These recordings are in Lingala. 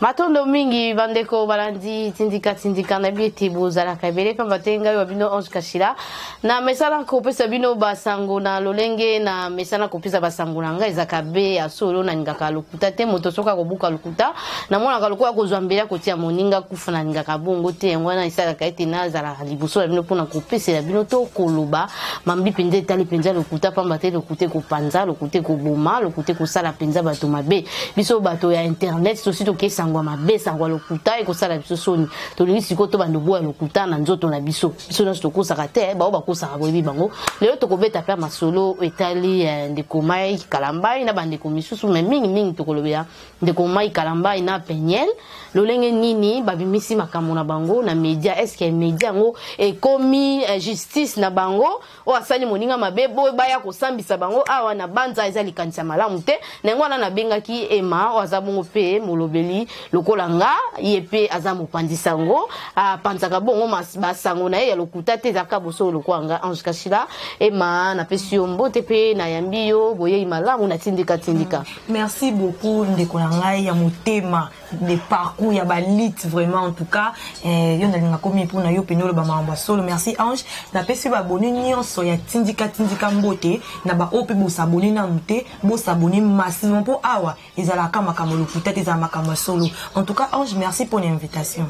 Matondo mingi bandeko balandi tindika tindika na ete bozalaka ebele pamba te ngai wa bino Ange Kashila na mesana kopesa bino basango na lolenge na mesana kopesa basango na ngai ezalaka be ya solo nalingaka lokuta te. Moto soki akobuka lokuta, namonaka lokola kozwa mbeli kotia moninga kufa, nalingaka bongo te. Yango wana esalaka ete nazala liboso na bino mpona kopesela bino to koloba mambi mpenza etali mpenza lokuta, pamba te lokuta ekopanza, lokuta ekoboma, lokuta ekosala mpenza bato mabe. Biso bato ya internet tosi toke sango ya mabe, sango ya lokuta ekosala biso soni. Tolingi sikoyo tobanda oboya lokuta na nzoto na biso. Biso nyonso tokosaka te, bao bakosaka boyebi bango. Lelo tokobeta mpe masolo etali ndeko Mike Kalambai na bandeko misusu, me mingimingi tokolobela ndeko Mike Kalambai na Peniel, lolenge nini babimisi makambo na bango na media. Est-ce media yango ekomi justice na bango? Oyo asali moninga mabe boye, baya kosambisa bango awa na banza, eza likanisi ya malamu te. Na yango wana nabengaki Ema, oyo aza bongo mpe molobeli lokola nga. Ye mpe aza mopanzi sango, apanzaka bongo basango na ye ya lokuta te, ezalaka bosolo lokola nga Ange Kashila. Ema, napesi yo mbote mpe nayambi yo, boyei malamu na Tindika Tindika. Merci beaucoup, ndeko na ngai ya motema de parcours ya balite. Vraiment, en tout cas, yo nalinga komi mpona yo pene oloba makambo ya solo. Merci Ange. Napesi baabonnés nyonso ya Tindika Tindika mbote, na baoyo mpe bos'abonner nanu te, bos'abonner massivement, mpo awa ezalaka makambo lokuta te, ezala makambo ya solo. En tout cas, Ange, merci mpona invitation.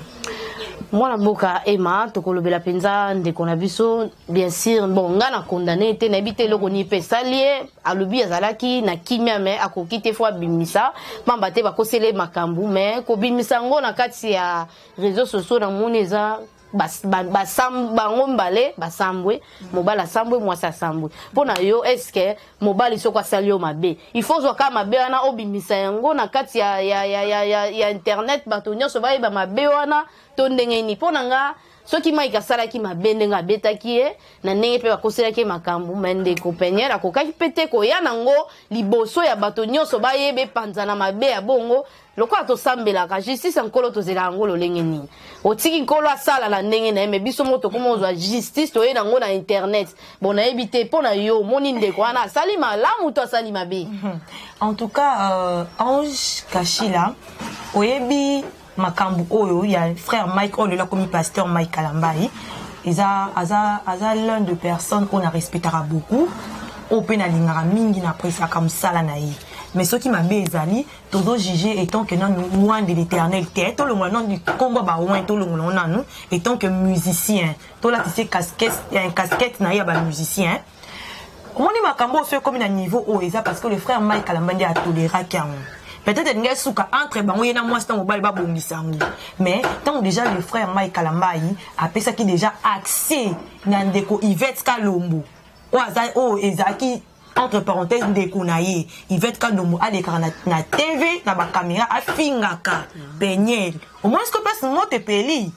Mwana mboka Ema, tokolobela mpenza ndeko na biso. Bien sûr, bon, nga na condamné te, nayebi te eloko nini mpe esali ye. Alobi azalaki na kimia, me akoki te, fo abimisa, pamba te bakoseli makambo. Me kobimisa yango na kati ya réseau sociaux, namoni eza bango mbale basambwe, mobali asambwe, mwasi asambwe. Mpo na yo, est-ce mobali soki asali yo mabe, il faut ozwa kaka mabe wana, obimisa yango na kati ya internet, bato nyonso bayeba mabe wana, to ndenge nini? Mpo na nga, soki Mike asalaki mabe ndenge abetaki ye, na ndenge mpe bakoselaki ye makambo, me ndeko Peniel akokaki mpe te koya nango liboso ya bato nyonso, bayeba, epanzana mabe ya bongo. Lokola tosambelaka justice ya Nkolo, tozela yango lolenge nini? Otiki Nkolo asala na ndenge na ye, me biso moko tokoma ozwa justice, toye nango na internet. Bon, nayebi te, mpo na yo, omoni ndeko wana asali malamu to asali mabe? En tout cas, Ange Kashila, oyebi makambo oyo ya frère Mike, oyo lelo akomi pasteur Mike Kalambai, eza aza l'un de personnes oyo na respectaka beaucoup, oyo mpe nalingaka mingi, na appréciaka mosala na ye. Mais soki mabe ezali, tozojuge étant que nanu oint de l'Éternel te, tolongola nanu nkombo baoint, tolongola ngo nanu étant que musicien, tolatisi casquette na ye ya bamusicien. Omoni makambo oyo so ekomi na niveau oyo, eza parce que le frère Mike Kalamba nde atoléraki yango. Peut-être elingi esuka entre bango, ye na mwasi na mobali, babongisa yango. Mais ntango déjà le frère Mike Kalambai apesaki déjà accès na ndeko Yvette Kalombo, oyo aza, oyo ezalaki entre parenthèse ndeko na ye Yvette Kalombo, alekaka na TV na bacaméra, afingaka Peniel, omoni siko place moto epeli.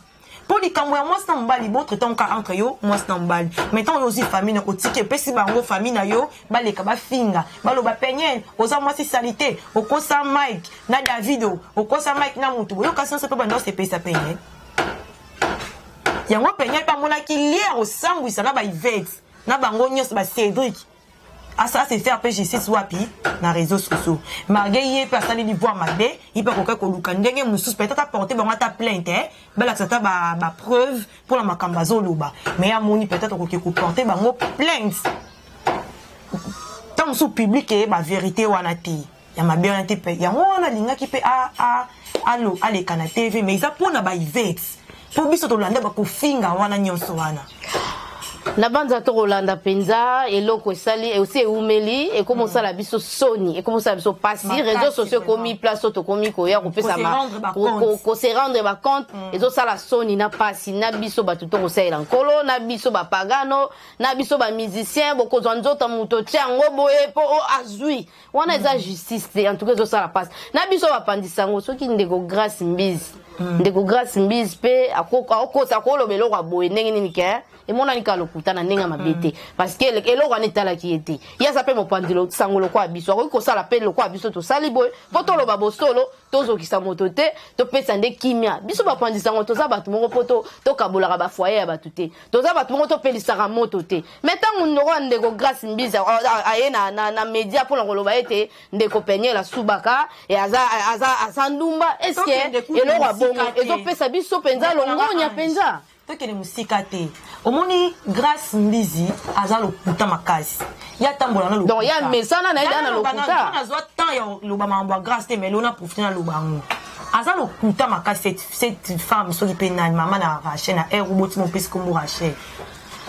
Mpo likambo ya mwasi na mobali, botraite yango kaka entre yo mwasi na mobali. Mais ntango yo ozwi famille na otiki, epesi bango famille na yo, baleka, bafinga, baloba Peniel oza mwasi sali te, okosa Mike na Davido, okosa Mike na motu boyokasi nyonso, mpe banda osepelisa Peniel. Yango Peniel mpe amonaki liere osambwisa na baIvete na bango nyonso, baCédrik, asa se faire mpe justice wapi na réseaux sociaux, malgré ye mpe asali livoir mabe. Ye mpe akoki koluka ndenge mosusu, peut-être aporte bango ata plainte, balakisa ata bapreuve mpona makambo azoloba. Mais amoni peut-être akoki koporte bango plainte, ntango mosusu public eyeba vérité wana te, ya mabe wana te. Mpe yango wana alingaki mpe aleka na TV, mais eza mpona baIvete, mpo biso tolanda bakofinga wana nyonso wana. Na banza tokolanda mpenza eloko esali osi eumeli, ekomi osala biso soni, ekomi osala biso pasi. Réseau sociaux ekomi place oyo tokomi koya kopesa, kose rendre bacompte. Ezosala soni na pasi na biso bato tokosalela Nkolo, na biso bapagano, na biso bamusicien. Bokozwa nzoto moto, otia yango boye mpo azwi wana, eza justice te. En tout cas, ezosala pasi na biso bapandisa yango. Soki ndeko Grâce Mbizi, ndeko Grâce Mbizi mpe akokosa akoloba eloko ya boye, ndenge nini ke Emonani kaka lokuta na ndenge ya mabe te, parce que eloko wana etalaki ye te. Ye aza mpe mopanzi sango lokola biso, akoki kosala mpe lokola biso tosali boye mpo toloba bosolo, tozokisa moto te, topesa nde kimia. Biso bapanzi sango toza bato moko mpo tokabolaka bafoyer ya bato te, toza bato moko topelisaka moto te. Mais ntango ndoko ya ndeko Grâce Mbizi aye na média mpona koloba ete ndeko Peniel asubaka e aza ndumba, est-ce eloko ya bongo ezopesa biso mpenza longonya mpenza? Tokende mosika te. Omoni, Grâce Mbizi aza lokuta makasi, ye atambola na Donc ya mesana na ye na lokuta. Nazwa temps ya loba makambo ya Grâce te, mais lelo na profite naloba yango. Aza lokuta makasi, cette femme. Soki mpe nani, mama na Rachel na aire oboti, mopesi kombo Rachel,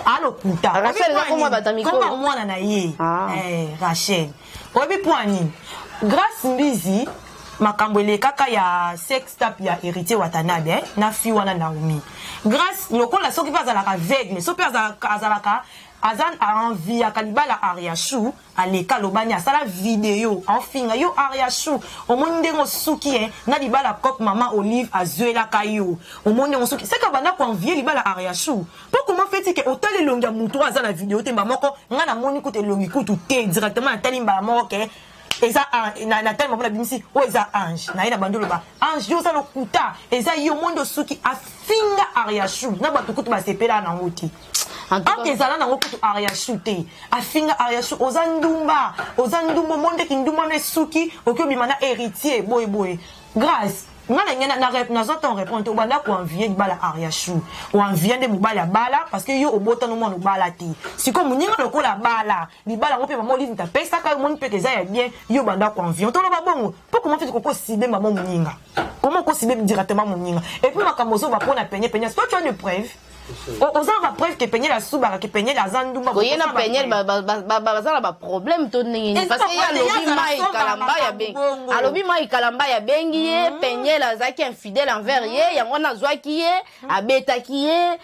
alokuta. Rachel eza kombo ya bato ya mikolo. Kombo mwana na ye. Rachel. Oyebi mpo ya nini? Grâce Mbizi, makambo elekaka ya sextape ya Héritier Watanabe, eh, na fi wana Naomi. Grâce lokola soki mpe azalaka aveugle, soki mpe azalaka aza enviaka libala Ariashu, aleka alobani, asala video aofinga yo Ariashu: "Omoni ndenge osuki e na libala cop mama Olive azwelaka yo? Omoni ndenge osuki?" Seka banda koenvier libala Ariashu. Mpo koma feti ke otali elongi ya motu oyo aza na video te, mbala moko ngai namoni kutu elongi kutu te, directement natali mbala moko ke eza natali mamo, nabimisi oyo eza Ange na ye na bandi oloba: "Ange, yo oza lokuta, eza yo mondi osuki." Afinga Ariashu na bato kutu basepela nango te. Anke ezala nango kutu Ariashu te, afinga Ariashu: "Oza ndumba, oza ndumba, omondeki ndumba no esuki, oki obima na Héritier boye boye." Grâce, nga na ngai nazwa temps répondre te. Obanda koenvier libala Ariashu, oenvier nde mobali abala, parce que yo obotana mwana obala te. Sikoyo moninga lokola abala libala yango mpe mama Olive moto apesaka yo, omoni mpe eza ya bien, yo banda koenvier. Toloba bongo mpo comment feti kokosibe mama moninga? Comment okosibe directement moninga? Et puis makambo ozoba mpona Peniel, Peniel, toi tu as de preuve? Oza na bapreuve ke Peniel asubaka, ke Peniel aza ndumba? Koye na Peniel baza na baproblème to ndenge nini? Parce que ye alobi Mai Kalamba ya bengi, alobi Mai Kalamba ya bengi ye, Peniel azalaki infidèle envers ye, yango wana azwaki ye, abetaki ye,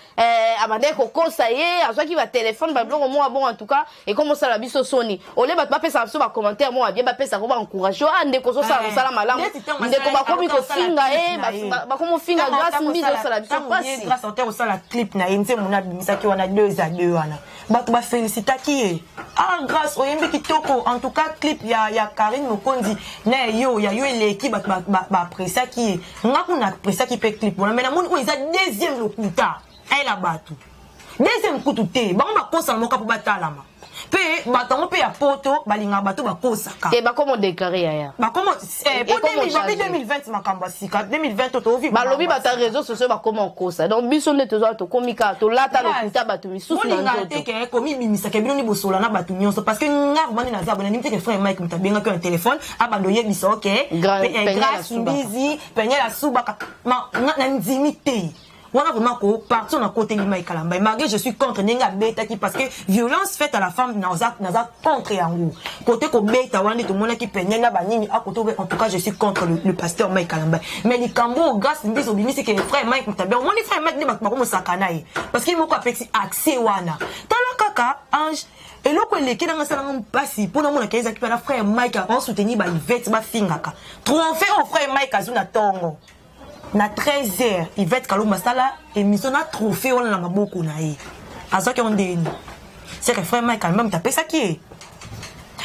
abandaki kokosa ye, azwaki batelefone, babiloko moko bongo. En tout cas ekomi osala biso soni. Ole bato bapesaka biso bacommentaire moko bien, bapesaka baencourage: "Ah ndeko, ozosala mosala malamu ndeko." Bakomi kofinga ye, bakomi kofinga Grâce Mbizi, osala biso pasi. Grâce osala clip na ye, nzembo na abimisaki wana 2 à 2 wana, bato bafélicitaki ye: "Ah Grâce, oyembi kitoko." En tout cas clip ya Karine Mokonzi na yo ya yo eleki, bato baappréciaki ye. Nga kuna appréciaki mpe clip wana, mais namoni oyo eza deuxième lokuta ayela bato, deuxième kutu te. Bango bakosala moko mpo batalama mpe bato yango mpe ya poto balingaka bato bakosaka. Te, bakoma déclaré yaya. Bakoma po 2020, makambo ya sika 2020 tovi. Balobi bato ya réseau sociaux bakoma okosa, donc biso nde tozwa, tokomi kaka tolata lokuta bato misusu na nzoto te ke komibimisaka bino ni bosola na bato nyonso, parce que nga vraiment nde naza bona ndimi te ke frère Mike moto abengaki na telefone, abanda oyebisa oke Grâce Mbizi, Peniel asubaka. Na ndimi te wana vraiment ko partir na côté Mike Kalamba, malgré je suis contre ndenge abetaki, parce que violence faite à la femme, naza contre yango. Côté kobeta wana nde tomonaki Peniel na banini akoto. En tout cas je suis contre le pasteur Mike Kalamba. Mais likambo Grâce Mbizi obimisi ke frère Mike Mutabe, omoni frère Mike nde bato bakomosaka na ye, parce que moko apesi accès wana. Tala kaka Ange, eloko eleki nanga esalanga mpasi mpo namonaka ezalaki mpe na frère Mike asoutenir baIvete bafingaka. Trophée oyo frère Mike azwi na ntongo na 13 heures, Ivete Kalomba asala émission na trophée wana na maboko na ye, azwaki yango ndeni? C'est que frère Mike Kalomba moto apesaki ye,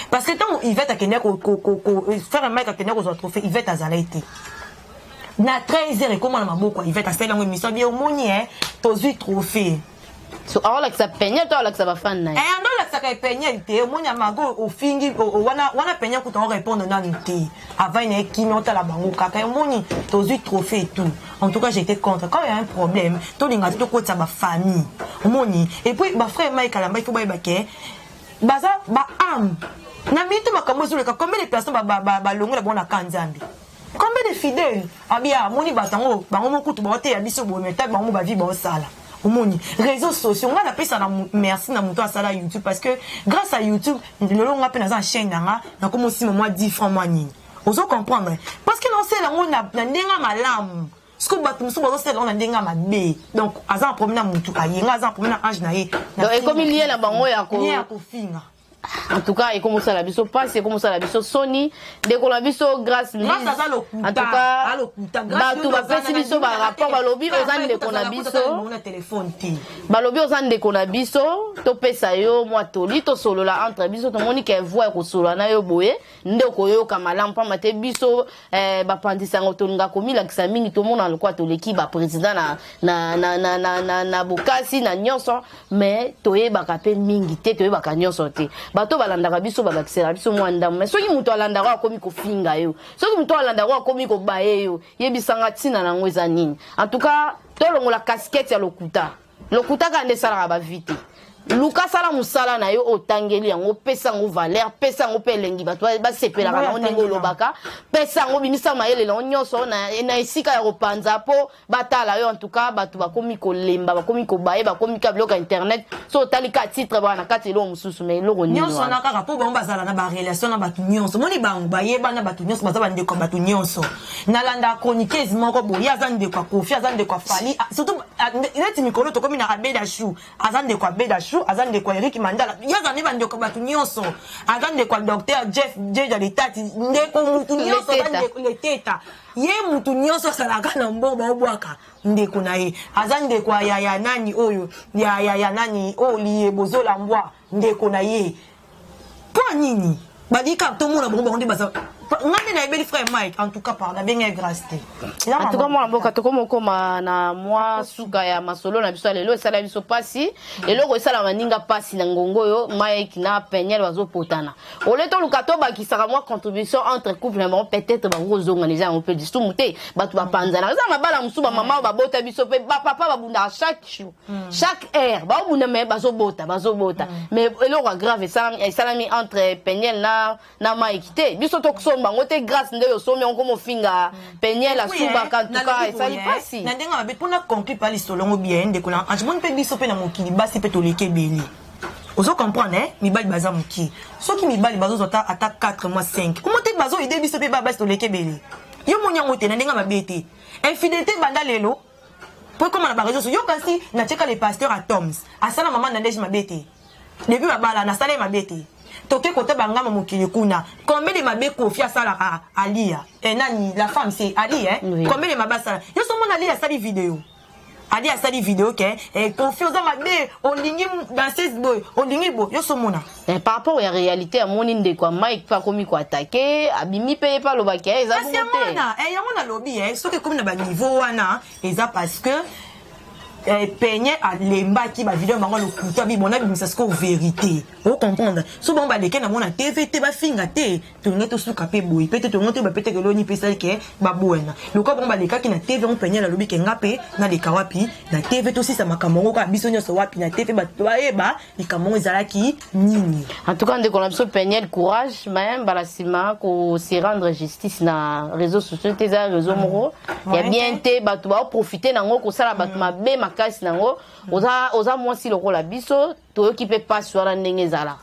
parce que ntango Ivete akende, frère Mike akende kozwa trophée, Ivete azalaki te. Na 13 heures ekóma na maboko ya Ivete, asali yango émission bien: "Omoni e, tozwi trophée." So aolakisa Peniel to aolakisa bafani na ye? Ando olakisaka ePeniel te. Omoni ya mago ofingi wana wana, Peniel kuta orépondre nanu te avant na ekimi otala bango kaka: "Omoni, tozwi trophée" et tout. En tout cas j'étais contre. Quand il y a un problème, tolinga te tokotisa bafamille, omoni. Et puis bafrère Mike Kalamba, il faut bayeba ke baza baâme na minute makambo ezoleka. Combien de personnes balongola bango na ka Nzambe? Combien de fidèles abia amoni bato yango bango mokutu baoteya biso boye, mais bango bavi baosala? Omoni réseaux sociaux, ngai napesa na merci na moto asala YouTube, parce que grâce à YouTube lelo nga mpe naza na chaîne na nga, nakoma osima mwa 10 francs mwa nini, ozo comprendre, parce que naosala yango na ndenge ya malamu. Siko bato mosusu bazosala yango na ndenge ya mabe. Donc aza na problème na motu aye, nga aza na problème na Ange na ye. Donc ekomi lien na bango ya ya kofinga. En tout cas, ekomosala biso mpasi, ekomosala biso soni. Ndeko na biso Grâce, en tout cas, bato bapesi biso barapport, balobi oza ndeko na biso, balobi oza ndeko na biso, topesa yo mwa toli, tosolola entre biso. Tomoni ke voix ya kosolola na yo boye nde okoyoka malamu, pamba te biso bapandisa yango, tolinga komilakisa mingi, tomona lokola toleki baprésident na bokasi na nyonso, mais toyebaka mpe mingi te, toyebaka nyonso te. Bato balandaka biso, babakisela biso mwa ndambo. Mais soki moto alandaka akomi kofinga yo, soki moto alandaka akomi kobaye yo, yebisanga ntina nango eza nini? En tout cas, tolongola casquette ya lokuta. Lokuta kaka nde esalaka bavi te. Luka, sala mosala na yo, otangeli yango, pesa yango valeur, pesa yango mpe elengi, bato basepelaka nango ndenge olobaka. Pesa yango, bimisa mayele nango nyonso na esika ya kopanza mpo batala yo. En tout cas, bato bakomi kolemba, bakomi kobaye, bakomi ka biloko ya internet. So otali ka titre bana na kati, eloko mosusu, mais eloko nini? Nyonso wana kaka mpo bango bazala na barelation na bato nyonso. Moni bango bayeba na bato nyonso, baza bandeko ya bato nyonso. Nalanda chroniqueuse moko boye, aza ndeko ya Kofi, aza ndeko ya Fally, surtout neti mikolo tokomi na Abeda Chou, aza ndeko ya Abeda Chou, aza ndeko ya Erik Mandala, ye aza nde bandeko ya bato nyonso, aza ndeko ya docteur Jeff Jeja Letati, ndeko mutu nyonso aza Leteta. Ye mutu nyonso asalaka na mbongo baobwaka ndeko na ye, aza ndeko ya nani oyo ya nani oyo liye bozola mbwa, ndeko na ye. Mpo nini balika tomona bango? Bango nde baza. Nga nde nayebeli frère Mike, en tout cas par nabengi ye Grâce te. En tout cas, mwana mboka, tokomi okóma na mwa suka ya masolo na biso ya lelo. Esala biso mpasi, eloko esala baninga mpasi na ngongo oyo Mike na Peniel bazopotana. Ole toluka tobakisaka mwa contribution entre couple na bango, peut-être bango kozongana, eza yango mpe lisumu te. Bato bapanzana, eza mabala mosusu, bamama oyo babota biso mpe bapapa babundaka chaque jour, chaque heure baobunda, mais bazobota, bazobota. Mais eloko ya grave esalami entre Peniel na Mike te. Biso tosomba yango te. Grâce nde oyo osombi yango, komofinga Peniel asubaka. En tout cas, esali mpasi. Na ndenge mabe mpona conclure pa lisolo yango bien, ndeko na Ange, moni mpe biso mpe na mokili, basi mpe toleki ebele. Ozo comprendre, eh? Mibali baza mokie. Soki mibali bazozwa ata 4 mois, 5 komo te, bazoyede biso mpe basi toleki ebele. Yo moni yango te na ndenge mabe te. Infidélité banda lelo po ekóma na baréseau. Yo kasi natieka le pasteur Atoms asala mama na ndege mabe te. Depuis babala, nasala ye mabe te. Toke kota bangama mokili kuna, combien de mabe Kofi asalaka Alia, eh, nani, la femme c'est Ali, eh? Oui. Combien de mabe asala? Yo so mona Ali asali video, Ali asali video ke eh, Kofi oza mabe, olingi danseuse boye, olingi boye. Yo so mona. Eh, par rapport ya réalité, amoni ndeko ya Mike mpe akomi koattaquer, abimi mpe ye mpe alobaki eza bongo te. Yango nalobi, soki ekomi na baniveau wana, eza parce que Peniel alembaki bavideo bango lokuta. Bibona bimisa sikoyo vérité, ocomprendre. So bango baleke na bango na TV te, bafinga te, tolingi tosuka mpe boye mpe te, tolingi toyeba mpe te keloni mpe esali ke baboyana. Lokola bango balekaki na TV yango, Peniel alobi ke nga mpe naleka wapi? Na TV. Tosisa makambo yango kaka biso nyonso wapi? Na TV. Bato bayeba likambo yango ezalaki nini. En tout cas, ndeko na biso Peniel, courage. Mais mbala nsima kose rendre justice na réseau sociaux te. Eza réseau moko ya bien te. Bato baoprofite nango kosala bato mabe makasi nango. Oza mwasi lokola biso, toyoki mpe mpasi wana ndenge ezalaka.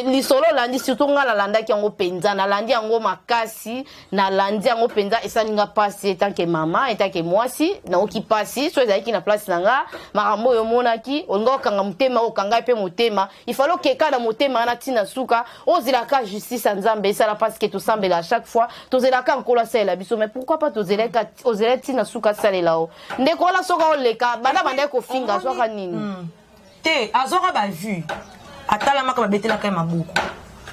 Lisolo olandi, surtout nga nalandaki yango mpenza, nalandi yango makasi, nalandi yango mpenza, esali nga mpasi. Etanke mama, etanke mwasi, naoki mpasi. So ezalaki na place na nga, makambo oyo omonaki, olinga okanga motema, okanga mpe motema. Ifale okeka na motema wana ntina suka, ozelaka justice ya Nzambe esala, parce que tosambela à chaque fois, tozelaka Nkolo asalela biso. Mais pourquoi pas tozelaka, ozela ntina suka asalela o ndeko wana? Soki oleka banda bandaki kofinga, azwaka nini? Te, azwaka bavue, atalamaka, babetelaka ye maboko.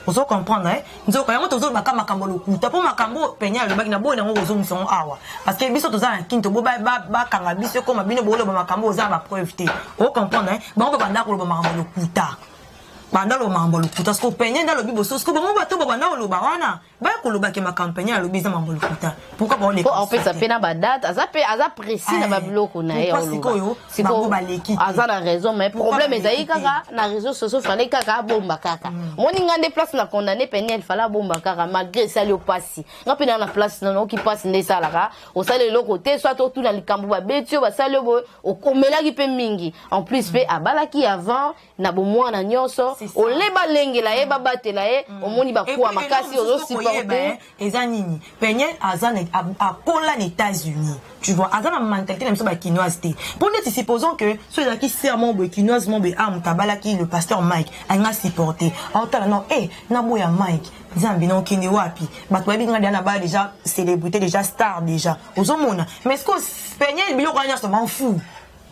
Ozo comprendre, eh? Nzoka yango tozolobaka makambo lokuta, mpo makambo Peniel alobaki na boyi nango, kozongisa yango awa, parce que biso toza na kini, tobo bakanga biso, ekoma bino boloba makambo oza na bapreuve te. Ocomprendre, eh? Bango babanda koloba makambo lokuta, banda loba makambo lokuta. Siko Peniel nde alobi boso, siko bango bato babanda koloba wana, baya kolobaki makambo Peniel alobi eza makambo lokuta. Pourquoi baoleka? Opesa mpe na badate, aza mpe aza précis na babiloko na ye. Sikoyo bango baleki. Aza na raison, mais problème ezali kaka na réseau sociaux. Fallait kaka abomba kaka. Moni nga nde place na condamné Peniel, fallait abomba kaka malgré esali yo pasi. Nga mpe na place na naoki pasi nde esalaka osali eloko te, soit otuna likambo, babeti yo, basali yo boye, okomelaki mpe mingi. En plus mpe abalaki avant na bomwana nyonso. nyonso ole balengela ye, babatela ye, omoni bakuwa makasi ozosupporte. Eza nini? Peniel aza akola na États-Unis, tu vois, aza na mentalité na biso bakinoise te. Mpo neti supposons que so ezalaki sœur moko boye, kinoise moko boye, a moto abalaki le pasteur Mike, alinga supporter, aotala non e naboya Mike, Nzambe, na okende wapi? Bato bayebi nga deja, na baya déjà célébrité, déjà star déjà, ozomona. Mais ce que Peniel, biloko wana nyonso m'en fous.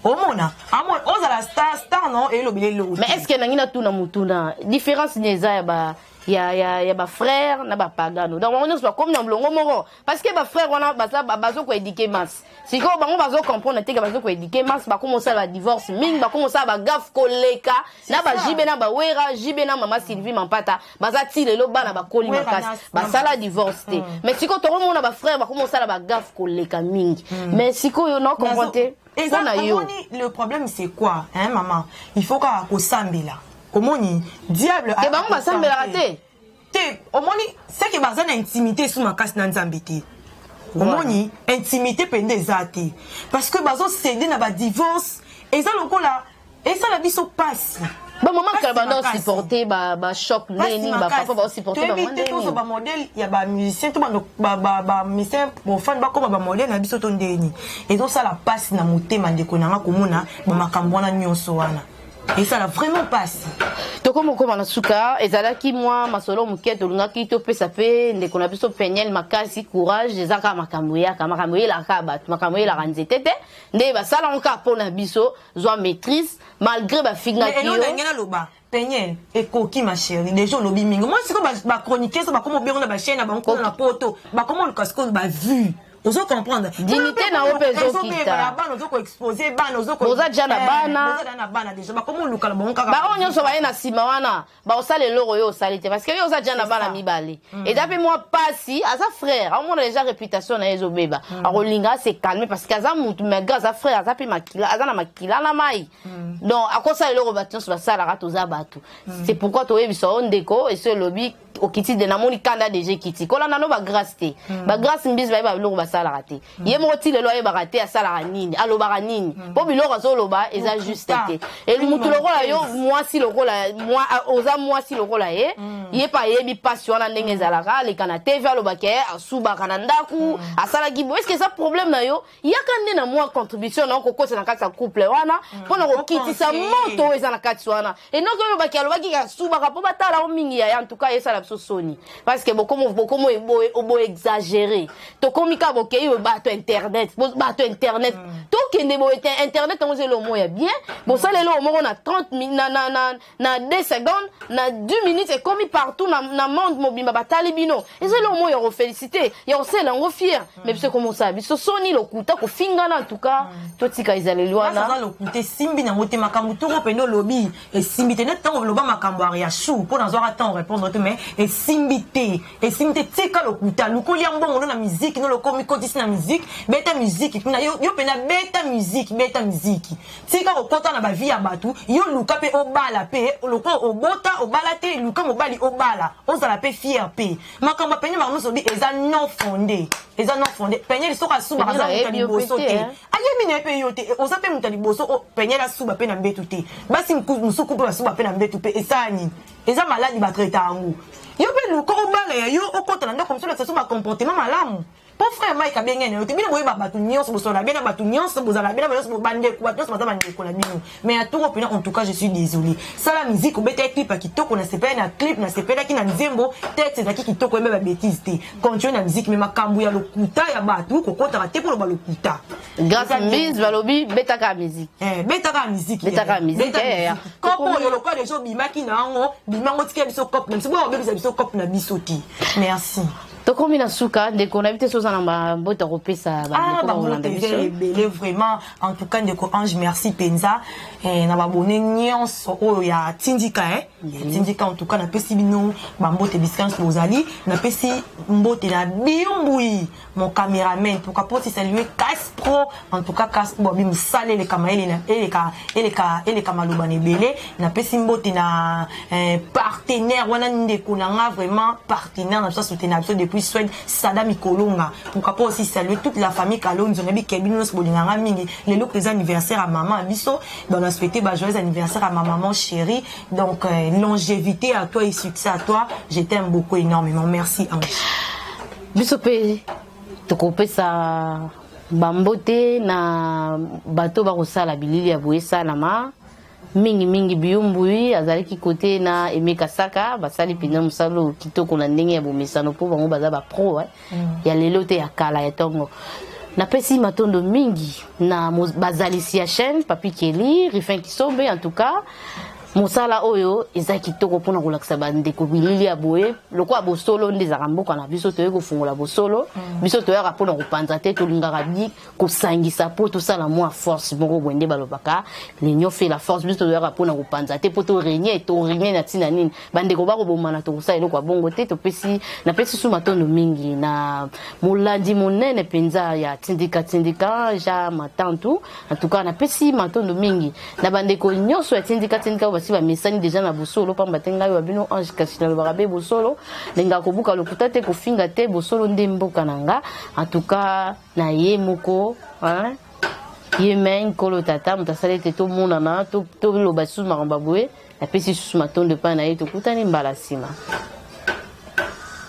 Omona, amona ozala star, star non elobeli eloko. Mais est ce que nangi natuna mutuna, différence nini eza ya ba ya ya ya bafrère na bapagano? Donc bango nyonso bakomi na molongo moko, parce que bafrère wana baza bazokoéduquer masse. Sikoyo bango bazocomprendre te ke bazokoéduquer masse. Bakomi osala badivorce mingi, bakomi osala bagaffe koleka na bajibe na bawera. Jibe na mama Sylvie Mampata baza ti lelo, bana bakoli makasi, basala divorce te. Mais sikoyo tokomona bafrère bakomi osala bagaffe koleka mingi. Mais sikoyo na comprendre te mpona yo. Le problème, c'est quoi, hein, maman? Il faut kaka kosambela. Omoni, diable Ke bango basambelaka te. Te, omoni, seke baza na intimité esu makasi na Nzambe te. Omoni, intimité mpenza eza te, parce que bazocéder na badivorce. Eza lokola esala biso pasi. Bamama kala banda osupporte bachoc ndeni, bapapa baosupporte. Toyebi te, tozwa bamodèle ya bamusicien to bamusicien profane, bakoma bamodèle na biso to ndeni. Ezosala mpasi na motema, ndeko nanga, komona bamakambo wana nyonso wana, esala vraiment mpasi. Tokomi okóma na suka. Ezalaki mwa masolo moke tolingaki topesa mpe ndeko na biso Peniel makasi, courage. Eza kaka makambo eyaka, makambo eyelaka kaka bato, makambo eyelaka nzete te. Nde basalango kaka mpo na biso. Zwa maîtrise malgré bafingaki yo. Ndenge naloba, Peniel, ekoki, ma chérie. Déjà olobi mingi. Moi sikoyo, bachroniqueur so bakoma obengo na bachaîne na bango kuna na Poto, bakoma oluka sikoyo bavue, ozo comprendre? Dignité na yo mpe ezokita. Bana ozokoexpose bana. Oza déjà na bana. Oza na bana déjà, bakoma oluka na bango kaka. Bango nyonso baye na nsima wana, baosala eloko oyo osali te, parce que yo oza déjà na bana mibale. Eza mpe mwa pasi. Aza frère, aomona déjà réputation na ye ezobeba. Akolinga ase calme, parce que aza mutu, malgré aza frère, aza mpe makila, aza na makila na mai. Donc akosala eloko bato nyonso basalaka. Toza bato, c'est pourquoi toyebisa o ndeko esi olobi okiti de namoni kanda déjà ekiti. Kolanda no bagrâce te, bagrâce mbisi bayeba biloko basalaka te. Ye moko ti lelo ayebaka te asalaka nini, alobaka nini, mpo biloko azoloba eza juste te. Mutu lokola yo, mwasi lokola oza, mwasi lokola ye, ye mpe ayebi mpasi wana ndenge ezalaka. Aleka na TV, alobaka ye asubaka na ndako, asalaki bo. Est-ce eza problème na yo? Yaka nde na mwa contribution na kokota na kati ya couple wana mpona kokitisa moto oyo eza na kati wana. Enoki olobaki, alobaki asubaka mpo batala o mingi. Yaya, en tout cas esala biso soni, parce que bokomo boexagéré. Tokomi kaka bokei bato internet, bato internet, tokende boye te. Internet yango eza eloko moko ya bien. Bosala eloko moko na 30 na 2 secondes, na 2 minutes, ekomi partout na monde mobimba, batali bino. Eza eloko moko ya kofélicité, ya kosalela yango fier. Mais biso ekomi osala biso soni, lokuta, kofingana. En tout cas totika ezaleli wana. Aza lokuta, esimbi nango te. Makambo toko mpende olobi esimbi te. Neti ntango oloba makambo ya chou, mpo nazwaka ntango répondre te, mais esimbi te, esimbi te. Tika lokuta, lukolia mbongo no na musique no. Lokomi kotisi na musique, beta musique kuna. Yo mpena beta musique, beta musique. Tika kokota na bavie ya bato. Yo luka mpe obala, mpe lokola obota, obala te, luka mobali obala, ozala mpe fier. Mpe makambo ya Peniel, makambo nyonso obi eza non fondé, eza non fondé. Peniel soki asubaka, aza moto ya liboso te. Ayebi na ye mpe yo te, oza mpe moto ya liboso. Peniel asuba mpe na mbetu te. Basi mosuku mpe basuba mpe na mbetu mpe esala nini? Eza maladi, batraita yango. Yo mpe luka obala ya yo, okota na ndako mosusu, olakisa so bacomportement malamu. Mpo frère Mike abenge na yo te. Bino boyeba bato nyonso, bosola bena bato nyonso, bozala bena nyonso, bandeko, bato nyonso baza bandeko na bino. Mais ya toko mpena, en tout cas je suis désolé. Sala musique, obeta clip ya kitoko, nasepeli na clip, nasepelaki na nzembo, texte ezalaki kitoko, oyembe babêtises te. Continue na musique, mais makambo ya lokuta ya bato, kokotaka te mpo loba lokuta. Grâce Mbise balobi betaka musique. Betaka musique. Betaka musique. Kopo oyo lokola deja obimaki na yango, bimango, tikela biso cope na biso. Boya obebisa biso cope na biso te. Merci. Tokomi na suka, ndeko. Nayebi te so oza na bambote kopesa bandeko bakolanda biso. Ebele vraiment. En tout cas, ndeko Ange, merci mpenza na babone nyonso oyo ya Tindika, ya Tindika. En tout cas napesi bino bambote bisika nyonso bozali. Napesi mbote na Biumbui, mon caméraman. Pourquoi pas aussi saluer Cas Pro? En tout cas Cas Pro babi mosala eleka mayele, eleka, eleka, eleka maloba na ebele. Napesi mbote na partenaire wana, ndeko na nga, vraiment partenaire na biso, asoutenir na biso depuis. depuis Suède, Sada Mikolonga. Pourquoi pas aussi saluer toute la famille Kalonzo, nabi Kebino nyonso bolinganga mingi. Lelo eza anniversaire à maman biso, donc on a souhaité ba joyeux anniversaire à ma maman chérie. Donc longévité à toi et succès à toi. Je t'aime beaucoup énormément. Merci Ange. Biso mpe tokopesa bambote na bato bakosala bilili ya boye esalama mingimingi. Biyumbui azalaki kote na Emeka Saka, basali mpenza mosala oyo kitoko na ndenge ya bomesano, mpo bango baza bapro ya lelo te, ya kala, ya ntongo. Napesi matondo mingi na bazalisi ya chaîne, Papi Keli, Rifin Kisombe. En tout cas mosala oyo eza kitoko mpona kolakisa bandeko bilili ya boye lokola bosolo nde ezalaka mboka na biso. Toyei kofungola bosolo. Biso toyaka mpona kopanza te, tolingaka bi kosangisa mpo tosala mwa force moko boye. Nde balobaka "l'union fait la force". Biso toyaka mpona kopanza te, mpo torenye torenye na ntina nini bandeko bakobomana. Tokosala eloko ya bongo te. Topesi, napesi su matondo mingi na molandi monene mpenza ya Tindika Tindika, Ja Matantu. En tout cas napesi matondo mingi na bandeko nyonso ya Tindika Tindika oyo basi bamesani deja na bosolo, pamba te ngai wa bino Ange Kasi nalobaka be bosolo, ndengaka kobuka lokuta te, kofinga te, bosolo nde mboka na nga. En tout cas na ye moko, hein? Ye me Nkolo Tata moto asali ete tomonana, toloba lisusu makambo ya boye. Napesi lisusu matondo epai na ye. Tokutani mbala nsima.